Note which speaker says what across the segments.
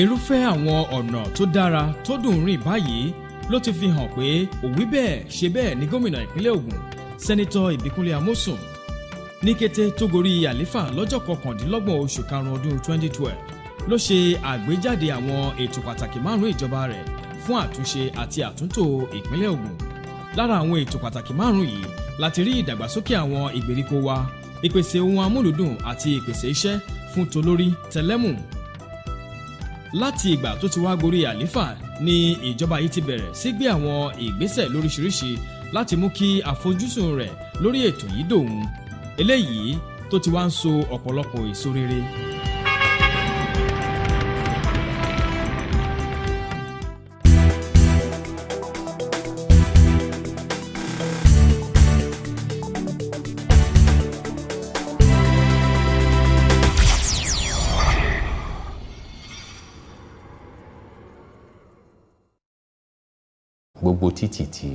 Speaker 1: Irúfẹ́ àwọn ọ̀nà tó dára tó dùn rìn báyìí ló ti fi hàn pé òwí bẹ́ẹ̀ ṣe bẹ́ẹ̀ ní gómìnà ìpínlẹ̀ Ògùn, Sẹ́nitọ́ Ìbíkúnlé Amósùn. Ní kété tó gorí àléfà lọ́jọ́ 29 oṣù karùn-ún ọdún 2012 ló ṣe àgbéjáde àwọn ètò pàtàkì márùn-ún ìjọba rẹ̀ fún àtúnṣe àti àtúntò ìpínlẹ̀ Ògùn. Lára àwọn ètò pàtàkì márùn-ún yìí láti rí ìdàgbàsókè àwọn ìgbèríko wa, ìpèsè ohun amúlùdùn àti ìpèsè iṣẹ́ fún tolórí tẹlẹ́mù. Láti ìgbà tó ti wá gorí àléfà ni ìjọba yìí ti bẹ̀rẹ̀ sí gbé àwọn ìgbésẹ̀ lóríṣiríṣi láti mú kí àfojúsùn rẹ̀ lórí ètò yìí dòun, eléyìí tó ti wá ń so ọ̀pọ̀lọpọ̀ èso rere.
Speaker 2: Gbogbo títì ti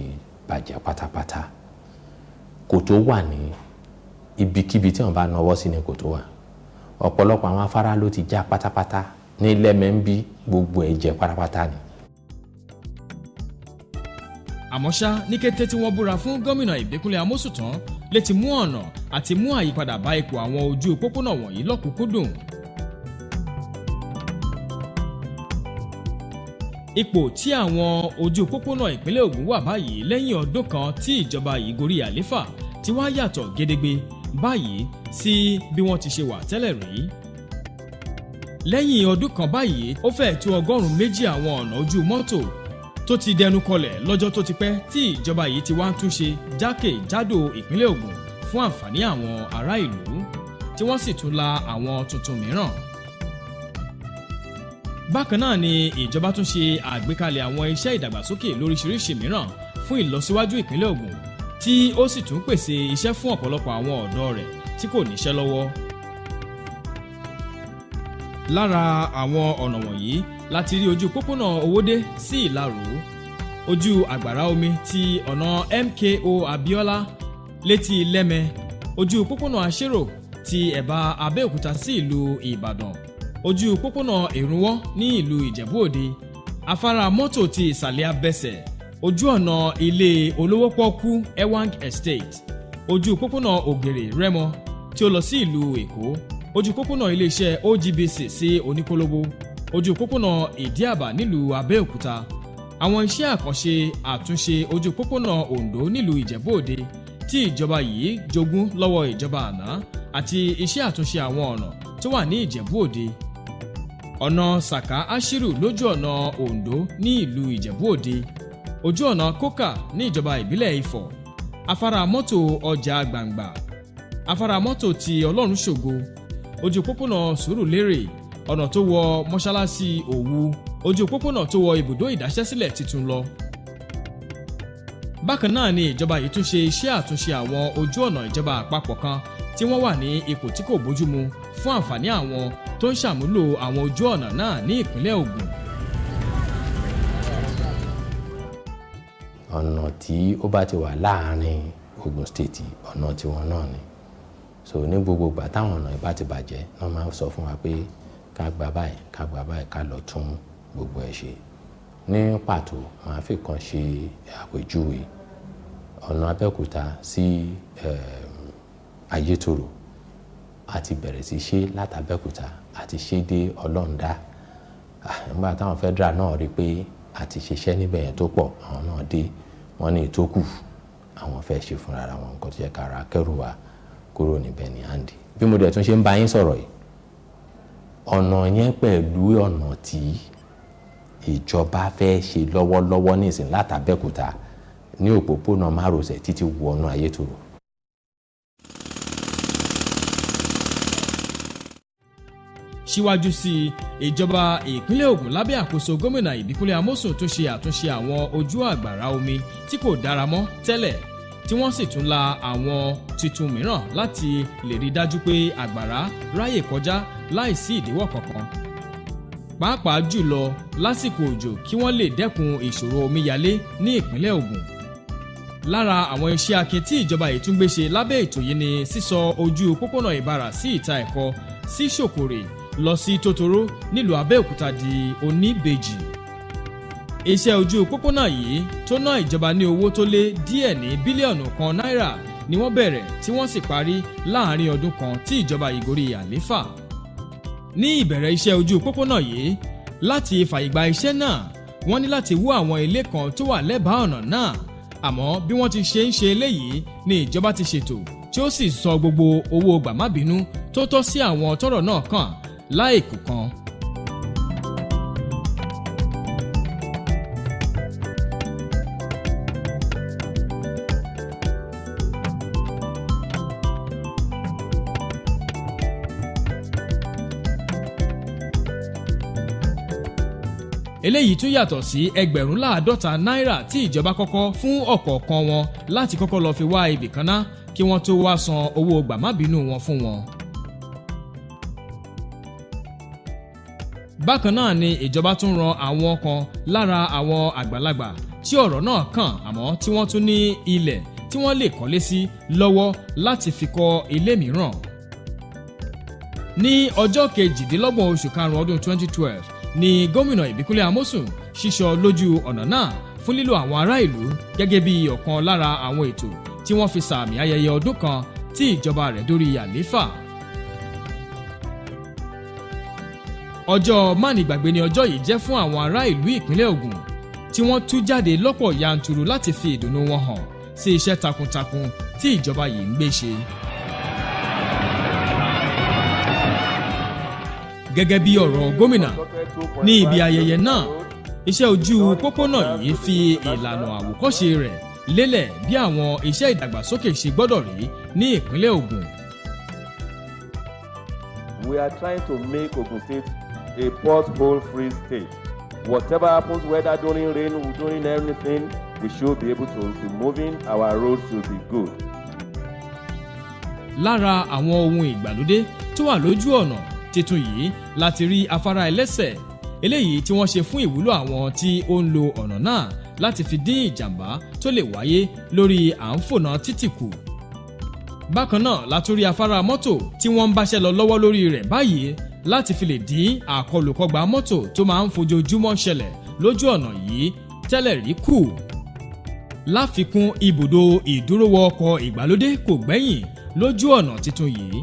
Speaker 2: bàjẹ́ pátápátá. Kòtò wà ní ibikíbi tí wọ́n bá nawọ́ sí ni kòtò wà. Ọ̀pọ̀lọpọ̀ àwọn afárá ló ti já pátápátá ní Lẹ́mẹ̀ẹ́bí, gbogbo ẹ̀ jẹ́ pátápátá ni.
Speaker 1: Àmọ́ ṣá, ní kété tí wọ́n búra fún gómìnà Ìbíkúnlé Amósùn tán lè ti mú ọ̀nà àti mú àyípadà bá ipò àwọn ojú pópónà wọ̀nyí lọ́kùnkúndùn. Ipò tí àwọn ojú pópónà ìpínlẹ̀ Ògùn wà báyìí lẹ́yìn ọdún kan tí ìjọba yìí gorí àléfà ti wá yàtọ̀ gedegbe báyìí sí bí wọ́n ti ṣe wà tẹ́lẹ̀ rí. Lẹ́yìn ọdún kan báyìí, ó fẹ́ẹ̀ tó 200 àwọn ọ̀nà ojú mọ́tò tó ti dẹnu kọlẹ̀ lọ́jọ́ tó ti pẹ́ tí ìjọba yìí ti wá ń túnṣe jákèjádò ìpínlẹ̀ Ògùn fún àǹfààní àwọn ará ìlú, tí wọ́n sì tún la àwọn tuntun mìíràn. Bákan náà ni ìjọba tún ṣe àgbékalẹ̀ àwọn iṣẹ́ ìdàgbàsókè lóríṣiríṣi mìíràn fún ìlọsíwájú ìpínlẹ̀ Ògùn, tí ó sì tún pèsè iṣẹ́ fún ọ̀pọ̀lọpọ̀ àwọn ọ̀dọ́ rẹ̀ tí kò níṣẹ́ lọ́wọ́. Lára àwọn ọ̀nà wọ̀nyí láti rí ojú pópónà Owódé sí Ìlaró, ojú àgbàrá omi ti ọ̀nà MKO Abiola létí Lẹ́mẹ, ojú pópónà Aṣérò ti ẹ̀bá Abẹ́òkúta sí ìlú Ìbàdàn, ojú pópónà Èrúnwọ́ ní ìlú Ìjẹ̀bú Òde, afárá mọ́tò ti ìsàlẹ̀ Abẹ́sẹ̀, ojú ọ̀nà ilé olówó pọ́kú Ewang Estate, ojú pópónà Ògèrè Rẹ́mọ tí ó lọ sí ìlú Èkó, ojú pópónà iléeṣẹ́ OGBC sí Oníkólóbó, ojú pópónà Ìdíàbà nílùú Abẹ́òkúta, àwọn iṣẹ́ àkànṣe àtúnṣe ojú pópónà Oǹdó nílùú Ìjẹ̀bú Òde tí ìjọba yìí jogún lọ́wọ́ ìjọba àná, àti iṣẹ́ àtúnṣe àwọn ọ̀nà tó wà ní Ìjẹ̀bú Òde, ọ̀nà Sàká Ashiru lójú ọ̀nà Oǹdó ní ìlú Ìjẹ̀bú Òde, ojú ọ̀nà Kókà ní ìjọba ìbílẹ̀ Ifọ̀, afárá mọ́tò ọjà Gbàǹgbà, afárá mọ́tò ti Ọlọ́run Ṣògo, ojú pópónà Sùúrùlérè, ọ̀nà tó wọ mọ́ṣáláṣí Òwu, ojú pópónà tó wọ ibùdó ìdáṣẹ́sílẹ̀ tuntun lọ. Bákan náà ni ìjọba yìí tún ṣe iṣẹ́ àtúnṣe àwọn ojú ọ̀nà ìjọba àpapọ̀ kan tí wọ́n wà ní ipò tí kò bójúmu fún àǹfààní àwọn tó ń ṣàmúlò àwọn ojú ọ̀nà náà ní ìpínlẹ̀ Ògùn.
Speaker 2: Ọ̀nà tí ó bá ti wà láàárín Ògùn State, ọ̀nà tiwọn náà ni. So ní gbogbo ìgbà táwọn ọ̀nà yìí bá ti bàjẹ́, wọ́n máa ń sọ fún wa pé ká gba báyìí, ká gba báyìí, ká lọ tún gbogbo ẹ̀ ṣe. Ní pàtó, màá fi kan ṣe àpèjúwe ọ̀nà Abẹ́òkúta sí Ayétòrò. A ti bẹ̀rẹ̀ sí ṣe láti Abẹ́òkúta, a ti ṣe dé Ọlọ́ndá. Nígbà táwọn federal náà rí pé a ti ṣiṣẹ́ níbẹ̀ yẹn tó pọ̀, àwọn náà dé, wọ́n ní ìtókù àwọn fẹ́ ṣe fúnra ra wọn, nǹkan tó jẹ́ ká ra kẹ́rù wa kúrò níbẹ̀ ní Andy. Bí mo dẹ̀ tún ṣe ń bá yín sọ̀rọ̀ yìí, ọ̀nà yẹn pẹ̀lú ọ̀nà tí ìjọba fẹ́ ṣe lọ́wọ́lọ́wọ́ nísìn láti Abẹ́òkúta ní òpópónà márosẹ̀ títí wọnú Ayétòrò.
Speaker 1: Síwájú sí i, ìjọba ìpínlẹ̀ Ògùn lábẹ́ àkóso gómìnà Ìbíkúnlé Amósùn tún ṣe àtúnṣe àwọn ojú àgbàrá omi tí kò dára mọ́ tẹ́lẹ̀, tí wọ́n sì tún la àwọn tuntun mìíràn láti lè rí dájú pé àgbàrá ráyè kọjá láìsí ìdíwọ́ kankan, pàápàá jùlọ lásìkò òjò, kí wọ́n lè dẹ́kun ìṣòro omíyalé ní ìpínlẹ̀ Ògùn. Lára àwọn iṣẹ́ akin tí ìjọba yìí tún gbé ṣe lábẹ́ ètò yìí ni sísọ ojú pópónà Ìbarà sí Ìta Ẹ̀kọ́ sí Ṣòkòrè. lọ sí Tótóró nílùú Abẹ́òkúta di oníbejì. Iṣẹ́ ojú pópónà yìí tó ná ìjọba ní owó tó lé díẹ̀ ní bílíọ̀nù 1 náírà ni wọ́n bẹ̀rẹ̀ tí wọ́n sì parí láàrin ọdún kan tí ìjọba yìí gorí àlééfà. Ní ìbẹ̀rẹ̀ iṣẹ́ ojú pópónà yìí, láti fàyègba iṣẹ́ náà, wọ́n ní láti wó àwọn ilé kan tó wà lẹ́bàá ọ̀nà náà. Àmọ́ bí wọ́n ti ṣe ń ṣe eléyìí ni ìjọba ti ṣètò tí ó sì sọ gbogbo owó gbàmábínú tó tọ́ sí àwọn tọ́rọ̀ náà kàn láìkù kan. Eléyìí tún yàtọ̀ sí 50,000 náírà tí ìjọba kọ́kọ́ fún ọ̀kọ̀ọ̀kan wọn láti kọ́kọ́ lọ fi wá ibì kan ná kí wọ́n tó wá san owó gbàmábínú wọn fún wọn. Bákan náà ni ìjọba tún ran àwọn kan lára àwọn àgbàlagbà tí ọ̀rọ̀ náà kàn, àmọ́ tí wọ́n tún ní ilẹ̀ tí wọ́n lè kọ́lé sí lọ́wọ́ láti fi kọ́ ilé mìíràn. Ní ọjọ́ 28 oṣù karùn-ún ọdún 2012 ni gómìnà Ìbíkúnlé Amósùn ṣíṣọ lójú ọ̀nà náà fún lílo àwọn ará ìlú gẹ́gẹ́ bí ọ̀kan lára àwọn ètò tí wọ́n fi sàmì ayẹyẹ ọdún kan tí ìjọba rẹ̀ dórí àlééfà. Ọjọ́ mánigbàgbé ni ọjọ́ yìí jẹ́ fún àwọn ará ìlú ìpínlẹ̀ Ògùn tí wọ́n tú jáde lọ́pọ̀ yanturu láti fi ìdùnnú wọn hàn sí iṣẹ́ takuntakun tí ìjọba yìí ń gbé ṣe. Gẹ́gẹ́ bí ọ̀rọ̀ gómìnà ní ibi ayẹyẹ náà, iṣẹ́ ojú pópónà yìí fi ìlànà àwòkọ́ṣe rẹ̀ lélẹ̀ bí àwọn iṣẹ́ ìdàgbàsókè ṣe gbọ́dọ̀ rí ní ìpínlẹ̀ Ògùn.
Speaker 3: We are trying to make Ogun State a pothole-free state. Whatever happens, whether during rain or during anything, we should be able to be moving. Our roads should be good.
Speaker 1: Lára àwọn ohun ìgbàlódé tó wà lójú ọ̀nà tuntun yìí láti rí afárá ẹlẹ́sẹ̀, eléyìí tí wọ́n ṣe fún ìwúlò àwọn tí ó ń lo ọ̀nà náà láti fi dín ìjàmbá tó lè wáyé lórí à ń fònà títì kù. Bákan náà la tún rí afárá mọ́tò tí wọ́n ń báṣẹ́ lọ lọ́wọ́ lórí rẹ̀ báyìí láti fi lè dín àkọlùkọgbà mọ́tò tó máa ń fojoojúmọ́ ṣẹlẹ̀ lójú ọ̀nà yìí tẹ́lẹ̀ rí kù. Láfikún, ibùdó ìdúrówọ ọkọ̀ ìgbàlódé kò gbẹ́yìn lójú ọ̀nà tuntun yìí.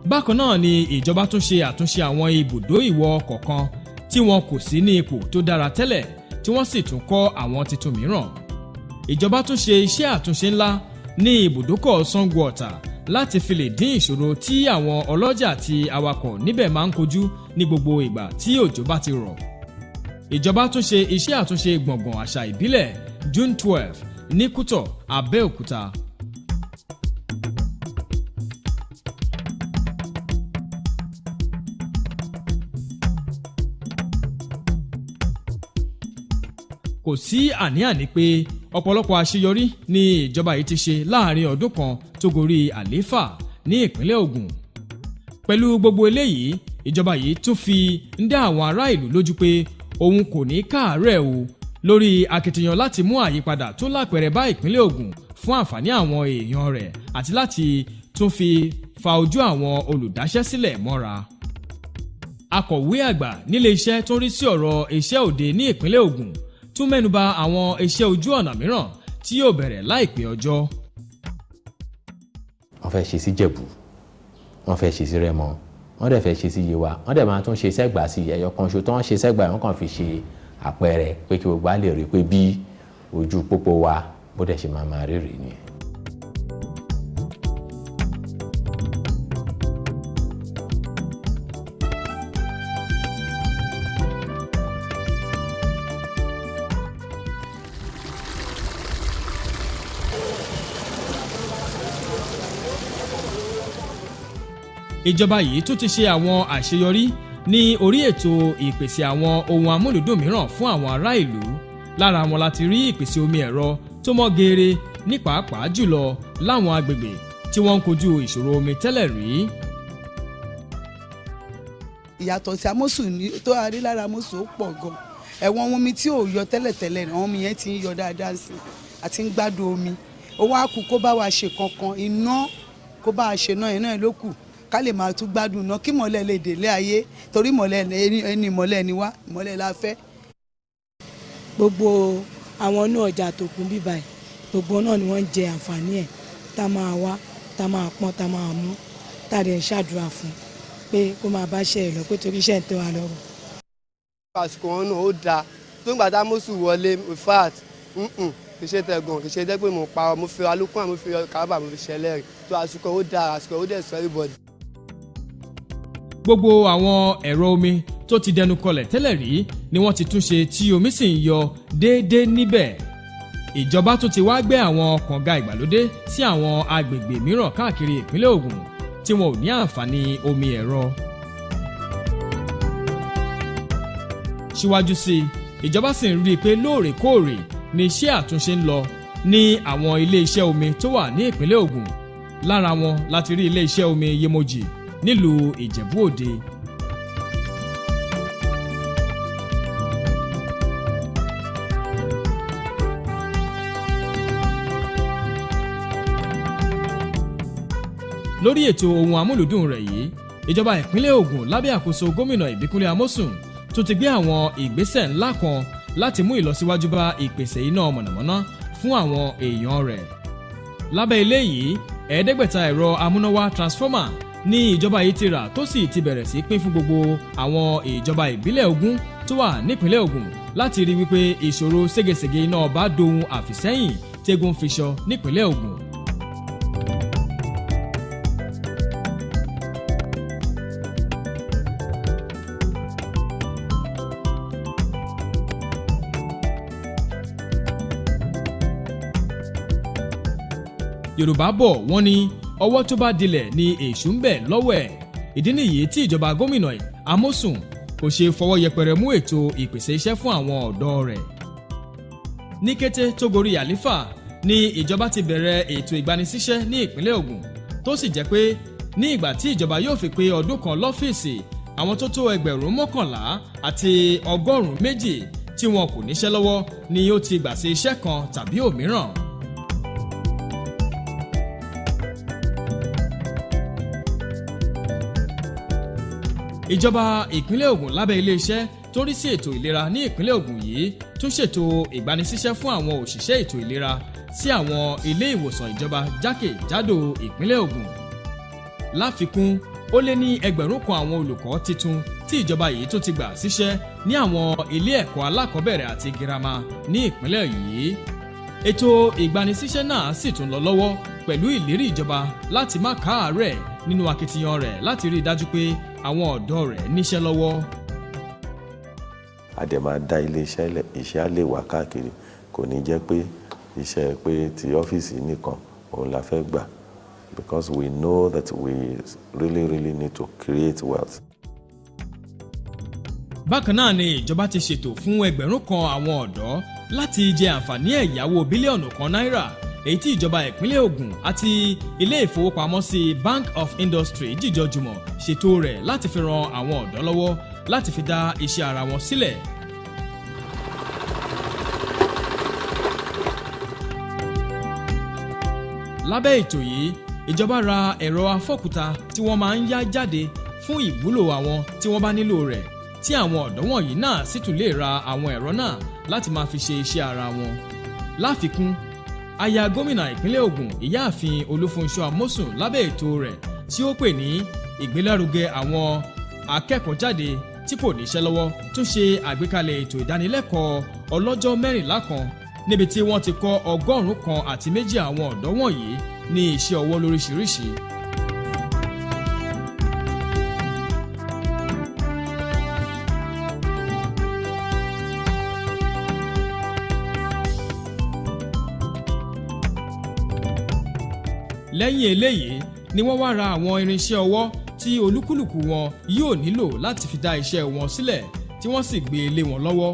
Speaker 1: Bákan náà ni ìjọba tún ṣe àtúnṣe àwọn ibùdó ìwọ ọkọ̀ kan tí wọn kò sí ní ipò tó dára tẹ́lẹ̀, tí wọ́n sì tún kọ́ àwọn tuntun mìíràn. Ìjọba tún ṣe iṣẹ́ àtúnṣe ńlá ní ibùdókọ̀ Sango Ọ̀tà láti fi lè dín ìṣòro tí àwọn ọlọ́jà àti awakọ̀ níbẹ̀ máa ń kojú ní gbogbo ìgbà tí òjò bá ti rọ̀. Ìjọba tún ṣe iṣẹ́ àtúnṣe gbọ̀ngàn àṣà ìbílẹ̀ June 12 ní Kútọ̀, Abẹ́òkúta. Kò sí àní-àní pé ọ̀pọ̀lọpọ̀ àṣeyọrí ni ìjọba yìí ti ṣe láàrin ọdún kan tó gorí àlééfà ní ìpínlẹ̀ Ògùn. Pẹ̀lú gbogbo eléyìí, ìjọba yìí tún fi ń dá àwọn ará ìlú lójú pé òun kò ní káàárẹ̀ o lórí akitiyan láti mú àyípadà tó lápẹẹrẹ bá ìpínlẹ̀ Ògùn fún àǹfààní àwọn èèyàn rẹ̀ àti láti tún fi fa ojú àwọn olùdáṣẹ́sílẹ̀ mọ́ra. Akọ̀wé àgbà nílé iṣẹ́ tó ń rí sí ọ̀rọ̀ iṣẹ́ òde ní ìpínlẹ̀ Ògùn tún mẹ́nuba àwọn iṣẹ́ ojú ọ̀nà mìíràn tí yóò bẹ̀rẹ̀ láìpẹ́ ọjọ́.
Speaker 2: Wọ́n fẹ́ ṣe sí Jẹ̀bú, wọ́n fẹ́ ṣe sí Rẹ́mọ, wọ́n dẹ̀ fẹ́ ṣe sí Yewa, wọ́n dẹ̀ máa tún ṣe sẹ́gbà sí ẹyọ kan ṣo tó ń ṣe sẹ́gbà. Wọ́n kàn fi ṣe àpẹẹrẹ pé kí gbogbo á lè rí i pé bí ojú pópó wa bó dẹ̀ ṣe máa máa rí rèé nìyẹn.
Speaker 1: Ìjọba yìí tún ti ṣe àwọn àṣeyọrí ní orí ètò ìpèsè àwọn ohun amúlùdùn mìíràn fún àwọn ará ìlú. Lára wọn láti rí ìpèsè omi ẹ̀rọ tó mọ́ geere, ní pàápàá jùlọ láwọn agbègbè tí wọ́n ń kojú ìṣòro omi tẹ́lẹ̀ rí.
Speaker 4: Ìyàtọ̀ tí Amósùn ní tó a rí lára Amósùn, ó pọ̀ gan. Ẹ̀wọ̀n omi tí ò yọ tẹ́lẹ̀tẹ́lẹ̀, àwọn omi yẹn ti ń yọ dáadáa sí i, àti ń gbádùn omi. Ó wá kú kó bá wa ṣe kankan iná, kó bá wa ṣe náà, iná yẹn ló kù. Ká lè máa tún gbádùn náà, kí mọ́lẹ̀ lè délé ayé, torí mọ́lẹ̀ ẹni, ìmọ́lẹ̀ ni wá, ìmọ́lẹ̀ la fẹ́.
Speaker 5: Gbogbo àwọn inú ọjà tó kún bíbá ẹ̀, gbogbo náà ni wọ́n ń jẹ àǹfààní ẹ̀, tá a máa wá, tá a máa pọ́n, tá a máa mú, tá a dẹ̀ ń ṣàdúrà fún pé kó máa bá ṣe ẹ̀ lọ, pé torí iṣẹ́ ń tẹ́ wa lọ́rùn.
Speaker 6: Àsìkò wọn náà ó dáa tó ń gbà tá Amosun wọlé. In fact, kì í ṣe tẹ̀gàn, kì í ṣe jẹ́ pé mo pa ọ, mo fi alukun, mo fi kábà, mo fi ṣẹlẹ̀ tó. Àsìkò ó dáa, àsìkò ó dẹ̀ sọ everybody.
Speaker 1: Gbogbo àwọn ẹ̀rọ omi tó ti dẹnu kọlẹ̀ tẹ́lẹ̀ rí ni wọ́n ti tún ṣe, tí omi sì ń yọ déédéé níbẹ̀. Ìjọba tún ti wá gbé àwọn kànga ìgbàlódé sí àwọn agbègbè mìíràn káàkiri ìpínlẹ̀ Ògùn tí wọn ò ní àǹfààní omi ẹ̀rọ. Síwájú sí i, ìjọba sì ń rí i pé lóòrèkóòrè ní iṣẹ́ àtúnṣe ń lọ ní àwọn ilé-iṣẹ́ omi tó wà ní ìpínlẹ̀ Ògùn. Lára wọn láti rí ilé-iṣẹ́ omi Yemojì nílùú Ìjẹ̀bú Òde. Lórí ètò ohun amúlùdùn rẹ̀ yìí, ìjọba ìpínlẹ̀ Ògùn lábẹ́ àkóso gómìnà Ìbíkúnlé Amósùn tún ti gbé àwọn ìgbésẹ̀ ńlá kan láti mú ìlọsíwájú bá ìpèsè iná mọ̀nàmọ́ná fún àwọn èèyàn rẹ̀. Lábẹ́ ilé yìí, 500 ẹ̀rọ amúnáwá transformer ní ìjọba yìí ti rà, tó sì ti bẹ̀rẹ̀ sí pín fún gbogbo àwọn ìjọba ìbílẹ̀ 20 tó wà nípínlẹ̀ Ògùn, láti rí wípé ìṣòro ségesège iná ọba dohun àfìsẹ́yìn tẹ́gun fiṣọ nípínlẹ̀ Ògùn. Yorùbá bọ̀, wọ́n ní ọwọ́ tó bá dilẹ̀ ni èṣù ń bẹ̀ lọ́wọ́ ẹ̀. Ìdí nìyí tí ìjọba gómìnà Amosun kò ṣe fọwọ́ yẹpẹrẹ mú ètò ìpèsè iṣẹ́ fún àwọn ọ̀dọ́ rẹ̀. Ní kété tó gorí àléfà ni ìjọba ti bẹ̀rẹ̀ ètò ìgbanisíṣẹ́ ní ìpínlẹ̀ Ògùn, tó sì jẹ́ pé ní ìgbà tí ìjọba yóò fi pé ọdún kan lọ́fíìsì, àwọn tó tó 11,102 tí wọn kò níṣẹ́ lọ́wọ́ ni ó ti gbà sí iṣẹ́ kan tàbí òmíràn. Ìjọba ìpínlẹ̀ Ògùn lábẹ́ iléeṣẹ́ tó rí sí ètò ìlera ní ìpínlẹ̀ Ògùn yìí tún ṣètò ìgbanisíṣẹ́ fún àwọn òṣìṣẹ́ ètò ìlera sí àwọn ilé ìwòsàn ìjọba jákèjádò ìpínlẹ̀ Ògùn. Láfikún, ó lé ní 1,000 àwọn olùkọ́ tuntun tí ìjọba yìí tún ti gbà síṣẹ́ ní àwọn ilé ẹ̀kọ́ alákọ̀ọ́bẹ̀rẹ̀ àti girama ní ìpínlẹ̀ yìí. Ètò ìgbanisíṣẹ́ náà sì tún lọ lọ́wọ́, pẹ̀lú ìlérí ìjọba láti má káàárẹ̀ nínú akitiyan rẹ̀ láti rí i dájú pé àwọn ọ̀dọ́ rẹ̀ níṣẹ́ lọ́wọ́.
Speaker 7: A dẹ̀ máa dá iléeṣẹ́ lẹ̀, iṣẹ́ á lè wà káàkiri. Kò ní jẹ́ pé iṣẹ́ pé ti ọ́fíìsì nìkan òun la fẹ́ gbà, because we know that we really really need to create wealth.
Speaker 1: Bákan náà ni ìjọba ti ṣètò fún 1,000 àwọn ọ̀dọ́ láti jẹ àǹfààní ẹ̀yáwó bílíọ̀nù 1 náírà, èyí tí ìjọba ìpínlẹ̀ Ògùn àti ilé ìfowópamọ́sí Bank of Industry jíjọ jùmọ̀ ṣètò rẹ̀ láti fi ran àwọn ọ̀dọ́ lọ́wọ́ láti fi dá iṣẹ́ ara wọn sílẹ̀. Lábẹ́ ètò yìí, ìjọba ra ẹ̀rọ afọ́kúta tí wọ́n máa ń yá jáde fún ìwúlò àwọn tí wọ́n bá nílò rẹ̀, tí àwọn ọ̀dọ́ wọ̀nyí náà sì tún lè ra àwọn ẹ̀rọ náà láti máa fi ṣe iṣẹ́ ara wọn. Láfikún, aya gómìnà ìpínlẹ̀ Ògùn, Ìyáàfin Olúfúnṣọ́ Amósùn, lábẹ́ ètò rẹ̀ tí ó pè ní ìgbélárugẹ àwọn akẹ́kọ̀ọ́jáde tí kò níṣẹ́ lọ́wọ́, tún ṣe àgbékalẹ̀ ètò ìdánilẹ́kọ̀ọ́ ọlọ́jọ́ 14 kan, níbi tí wọ́n ti kọ́ 102 àwọn ọ̀dọ́ wọ̀nyí ní iṣẹ́ ọwọ́ lóríṣiríṣi. Lẹ́yìn eléyìí ni wọ́n wá ra àwọn irinṣẹ́ ọwọ́ tí olúkúlùkù wọn yóò nílò láti fi dá iṣẹ́ wọn sílẹ̀, tí wọ́n sì gbé lé wọn lọ́wọ́.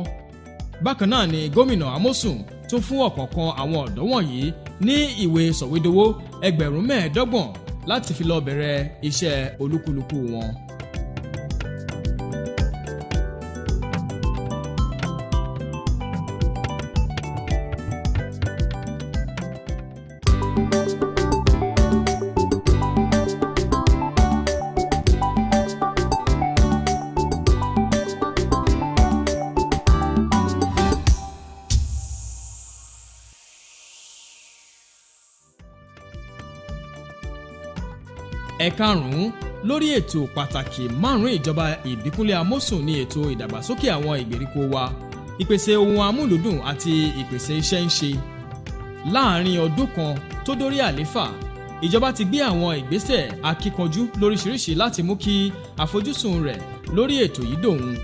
Speaker 1: Bákan náà ni gómìnà Amosun tún fún ọ̀kọ̀ọ̀kan àwọn ọ̀dọ́ wọ̀nyí ní ìwé sọ̀wédowó 25,000 láti fi lọ bẹ̀rẹ̀ iṣẹ́ olúkúlùkù wọn. Ẹ̀karùn-ún lórí ètò pàtàkì márùn-ún ìjọba Ìbíkúnlé Amósùn ní ètò ìdàgbàsókè àwọn ìgbèríko wa, ìpèsè ohun amúlùdùn àti ìpèsè iṣẹ́ ń ṣe. Láàárín ọdún kan tó dórí àléfà, ìjọba ti gbé àwọn ìgbésẹ̀ akíkanjú lóríṣiríṣi láti mú kí àfojúsùn rẹ̀ lórí ètò yìí dòun,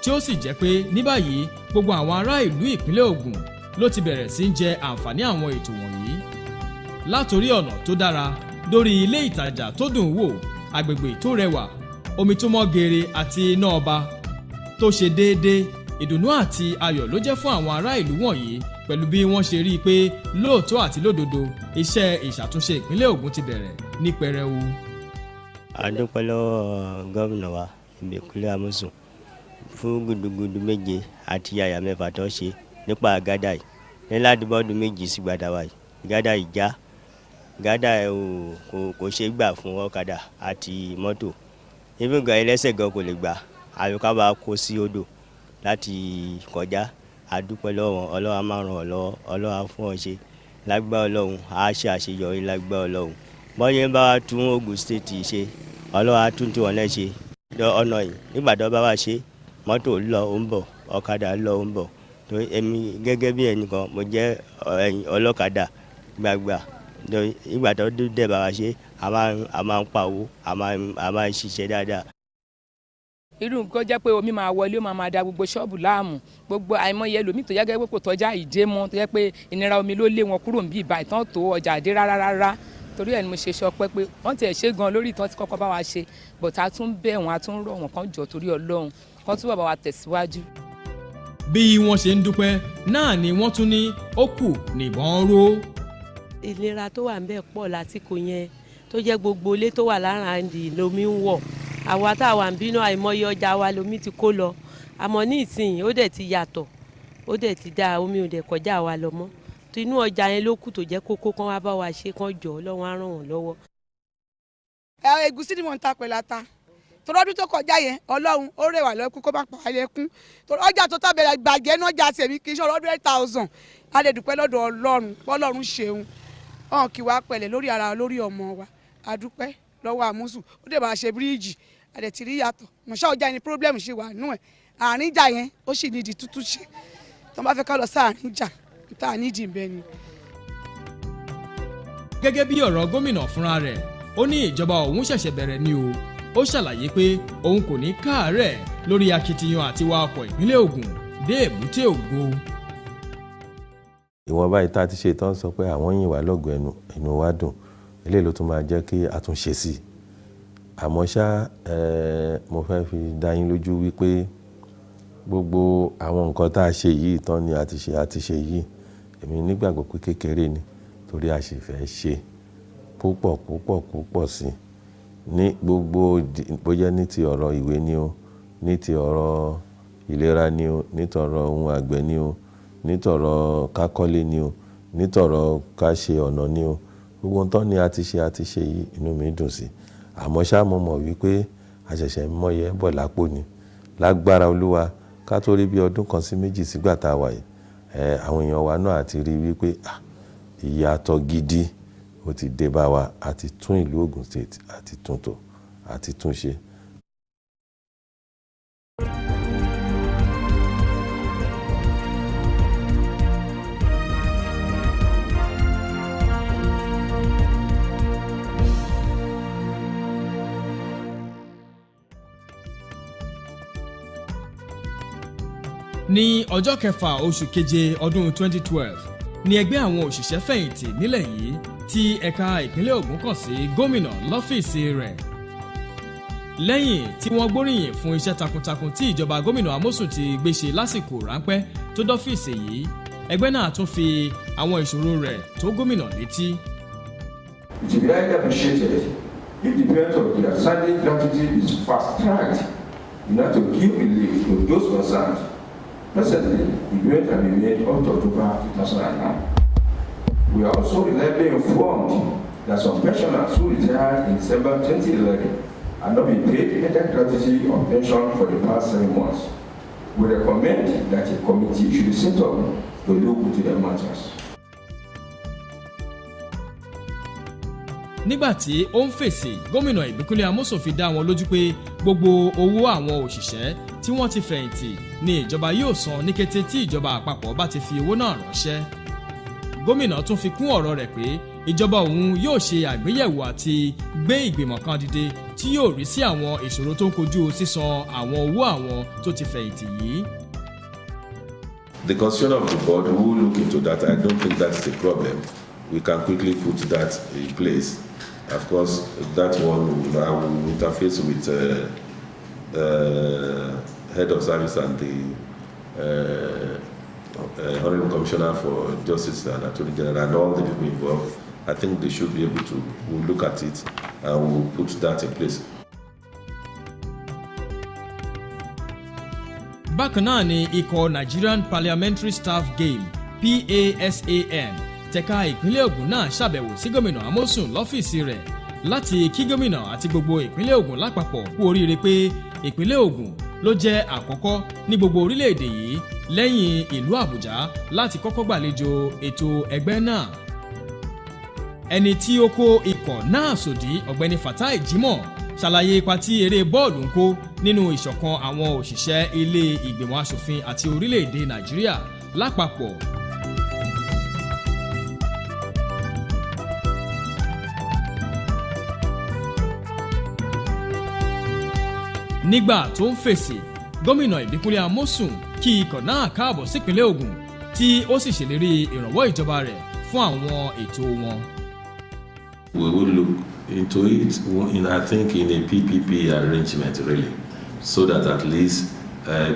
Speaker 1: tí ó sì jẹ́ pé ní báyìí gbogbo àwọn ará ìlú ìpínlẹ̀ Ògùn ló ti bẹ̀rẹ̀ sí í jẹ àǹfààní àwọn ètò wọ̀nyí, látòrí ọ̀nà tó dára dórí ilé ìtajà tó dùn wò, agbègbè tó rẹwà, omi tó mọ́ geere àti iná ọba tó ṣe déédéé. Ìdùnnú àti ayọ̀ ló jẹ́ fún àwọn ará ìlú wọ̀nyí pẹ̀lú bí wọ́n ṣe rí i pé lóòótọ́ àti lódodo iṣẹ́ ìṣàtúnṣe ìpínlẹ̀ Ògùn ti bẹ̀rẹ̀ ní pẹrẹu.
Speaker 8: A dúpẹ́ lọ́wọ́ gómìnà wa Ìbíkúnlé Amósùn fún gudugudu méje àti yàyà mẹ́fà tó ṣe nípa gádà yìí ní ládùúgbò 2 sí gbàdá wa yìí. Gádà yìí já, gádà ẹ̀ ò kò ṣe é gbà fún ọ̀kadà àti mọ́tò, even gan ẹlẹ́sẹ̀ gan kò lè gbà, àfi ká bá kó sí odò láti kọjá. A dúpẹ́ lọ́wọ́ wọn. Ọlọ́run á máa ràn ọ́ lọ́wọ́, Ọlọ́run á fún ọ ṣe lágbára Ọlọ́run, á ṣe àṣeyọrí lágbára Ọlọ́run. Bọ́yẹ̀ ń bá wa tún Ògùn State ṣe, Ọlọ́run á tún tiwọn náà ṣe. Ọ̀nà yìí, nígbà tó bá wa ṣe, mọ́tò lọ ó ń bọ̀, ọ̀kadà lọ ó ń bọ̀. Torí èmi gẹ́gẹ́ bí ẹnìkan, mo jẹ́ ọlọ́kadà gbàgbà. Ìgbà tó dẹ̀ bá wa ṣe, a máa ń pa owó, a máa ń ṣiṣẹ́ dáadáa.
Speaker 9: Irú nǹkan jẹ́ pé omi máa wọlé, ó máa da gbogbo ṣọ́ọ̀bù láàmú, gbogbo àìmọye ẹlòmíì tó jẹ́ pé kò tọ́já ìdé mọ́, tó jẹ́ pé ìnira omi ló lé wọn kúrò níbí ìbá ìtàn tó ọjà dé rárá rárá. Torí ẹ̀ ni mo ṣe sọ pé wọ́n tiẹ̀ ṣe gan lórí ìtàn tí kọ́kọ́ bá wa ṣe, but a tún bẹ̀ wọ́n, a tún rọ̀ wọ́n kàn jọ torí Ọlọ́run kán túbọ̀ bá wa tẹ̀síwájú.
Speaker 1: Bí wọ́n ṣe ń dúpẹ́ náà ni wọ́n tún ní ó kù nìbọn ró.
Speaker 10: Ìlera tó wà ńbẹ̀ pọ̀ lásìkò yẹn, tó jẹ́ gbogbo ilé tó wà láràndì lomi ń wọ̀. Àwa tá a wà ń bínú, àìmọye ọjà wa lomi ti kó lọ. Àmọ́ ní ìsìn, ó dẹ̀ ti yàtọ̀, ó dẹ̀ ti dáa, omi ò dẹ̀ kọjá wa lọ mọ́. Tó inú ọjà yẹn ló kù tó jẹ́ kókó, kán wá bá wa ṣe, kán jọ, Ọlọ́run á ràn wọ́n lọ́wọ́.
Speaker 4: Ẹ ẹ̀gúsí ni mò ń ta pẹ̀lú ata, torí ọdún tó kọjá yẹn, Ọlọ́run ó rẹwà lọ́kùn kó má pa á lẹ́kún, torí ọjà tó tàbẹ̀rẹ̀ gbàgẹ́ náà jà tèmi kì í ṣe 100,000. A lè dúpẹ́ lọ́dọ̀ Ọlọ́run, Ọlọ́run ṣeun ọ̀hún kì wá pẹ̀lẹ́ lórí ara, lórí ọmọ wa. A dúpẹ́ lọ́wọ́ àmúsù, ó dẹ̀ bá ṣe bíríìjì, a dẹ̀ ti rí yàtọ̀ mọ̀ṣá. Ọjà ni problem ṣe wà nú ẹ̀, àárín ìjà yẹn ó sì nídìí tútù ṣe tó bá fẹ́ ká lọ sáàárín ìjà tá a nídìí bẹ́ẹ̀ ni.
Speaker 1: Gẹ́gẹ́ bí ọ̀rọ̀ gómìnà fúnra rẹ̀, ó ní ìjọba òun ṣẹ̀ṣẹ̀ bẹ̀rẹ̀ ni o. Ó ṣàlàyé pé òun kò ní káàárẹ̀ lórí akitiyan àti wa ọkọ̀ ìpínlẹ̀ Ògùn dé èbúté ògo.
Speaker 7: Ìwọ̀nba ìta ti ṣe tán sọ pé àwọn yìn wá lọ́gọ̀ọ́ ẹnu, inú wa dùn. Eléyìí ló tún máa jẹ́ kí a tún ṣe sí i. Àmọ́ ṣá, mo fẹ́ fi dá yín lójú wípé gbogbo àwọn nǹkan tá a ṣe yìí tán ni a ti ṣe, a ti ṣe yìí, èmi nígbàgbọ́ pé kékeré ni, torí a sì fẹ́ ṣe púpọ̀ púpọ̀ púpọ̀ sí i ní gbogbo, bóyá ní ti ọ̀rọ̀ ìwé ni o, ní ti ọ̀rọ̀ ìlera ni o, ní tọ̀rọ̀ ohun àgbẹ̀ ni o, ní tọ̀rọ̀ ká kọ́lé ni o, ní tọ̀rọ̀ ká ṣe ọ̀nà ni o. Gbogbo ohun tán ni a ti ṣe, a ti ṣe yìí, inú mi dùn sí. Àmọ́ ṣá, mo mọ̀ wípé a ṣẹ̀ṣẹ̀ ń mọ́yẹ bọ̀ lápò ni. Lágbára Olúwa, ká tó rí bí ọdún 1 sí 2 sígbà tá a wà yìí, àwọn èèyàn wa náà àti rí wípé ìyàtọ̀ gidi ó ti dé bá wa. A ti tún ìlú Ògùn State, a ti tún tò, a ti tún ṣe.
Speaker 1: Ní ọjọ́ kẹfà oṣù keje ọdún 2012 ní ẹgbẹ́ àwọn òṣìṣẹ́ fẹ̀yìntì nílẹ̀ yìí tí ẹ̀ka ìpínlẹ̀ Ògùn kàn sí gómìnà lọ́fíìsì rẹ̀ lẹ́yìn tí wọ́n gbóríyìn fún iṣẹ́ takuntakun tí ìjọba gómìnà Amosun ti gbé ṣe lásìkò ráńpẹ́ tó dọ́fíìsì yìí. Ẹgbẹ́ náà tún fi àwọn ìṣòro rẹ̀ tó gómìnà létí.
Speaker 11: It will be highly appreciated if the payment of the outstanding gratuity is fast-tracked in order to give relief to those concerned. Presently, the payment can be made up to October 2009. We are also reliably informed that some pensioners who retired in December 2011 have not been paid either gratuity or pension for the past 7 months. We recommend that a committee should be set up to look into the matters.
Speaker 1: Nígbà tí ó ń fèsì, gómìnà Ìbíkúnlé Amósùn fi dá wọn lójú pé gbogbo owó àwọn òṣìṣẹ́ tí wọ́n ti fẹ̀yìntì ni ìjọba yóò san ní kété tí ìjọba àpapọ̀ bá ti fi owó náà ránṣẹ́. Gómìnà tún fi kún ọ̀rọ̀ rẹ̀ pé ìjọba òun yóò ṣe àgbéyẹ̀wò àti gbé ìgbìmọ̀ kan dìde tí yóò rí sí àwọn ìṣòro tó ń kojú sísan àwọn owó àwọn tó ti fẹ̀yìntì yìí.
Speaker 7: The constitution of the board will look into that. I don't think that is a problem. We can quickly put that in place. Of course, that one I will interface with head of service and the Honorable Commissioner for Justice and Attorney General and all the people involved. I think they should be able to, we'll look at it and we'll put that in place.
Speaker 1: Bákan náà ni ikọ̀ Nigerian Parliamentary Staff Game, PASAN, tẹ̀ka ìpínlẹ̀ Ògùn náà ṣàbẹ̀wò sí gómìnà Amosun lọ́fíìsì rẹ̀ láti kí gómìnà àti gbogbo ìpínlẹ̀ Ògùn lápapọ̀ kú oríire pé ìpínlẹ̀ Ògùn ló jẹ́ àkọ́kọ́ ní gbogbo orílẹ̀-èdè yìí lẹ́yìn ìlú Àbújá láti kọ́kọ́ gbàlejò ètò ẹgbẹ́ náà. Ẹni tí ó kó ikọ̀ náà sòdí, ọ̀gbẹ́ni Fatai Jimoh, ṣàlàyé ipa tí eré bọ́ọ̀lù ń kó nínú ìṣọ̀kan àwọn òṣìṣẹ́ ilé ìgbìmọ̀ asòfin àti orílẹ̀-èdè Nàìjíríà lápapọ̀. Nígbà tó ń fèsì, gómìnà Ìbíkúnlé Amósùn kí ikọ̀ náà káàbọ̀ sípínlẹ̀ Ògùn, tí ó sì ṣèlérí ìrànwọ́ ìjọba rẹ̀ fún àwọn ètò wọn.
Speaker 7: We will look into it, I think, in a PPP arrangement, really, so that at least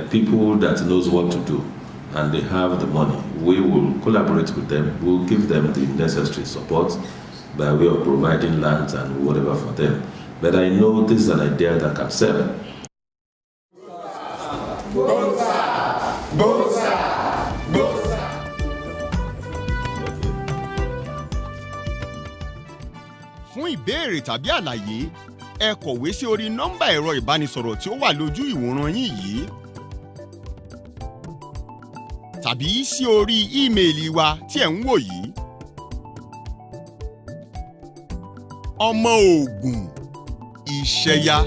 Speaker 7: people that knows what to do and they have the money, we will collaborate with them, we'll give them the necessary support by way of providing land and whatever for them. But I know this is an idea that can sell.
Speaker 11: Gbósà, gbósà, gbósà.
Speaker 12: Fún ìbéèrè tàbí àlàyé, ẹ kọ̀wé sí orí nọ́mbà ẹ̀rọ ìbánisọ̀rọ̀ tí ó wà lójú ìwòran yín yìí tàbí sí orí ímeèlì wa tí ẹ̀ ń wò yìí. Ọmọ Ògùn, iṣẹ́ yá.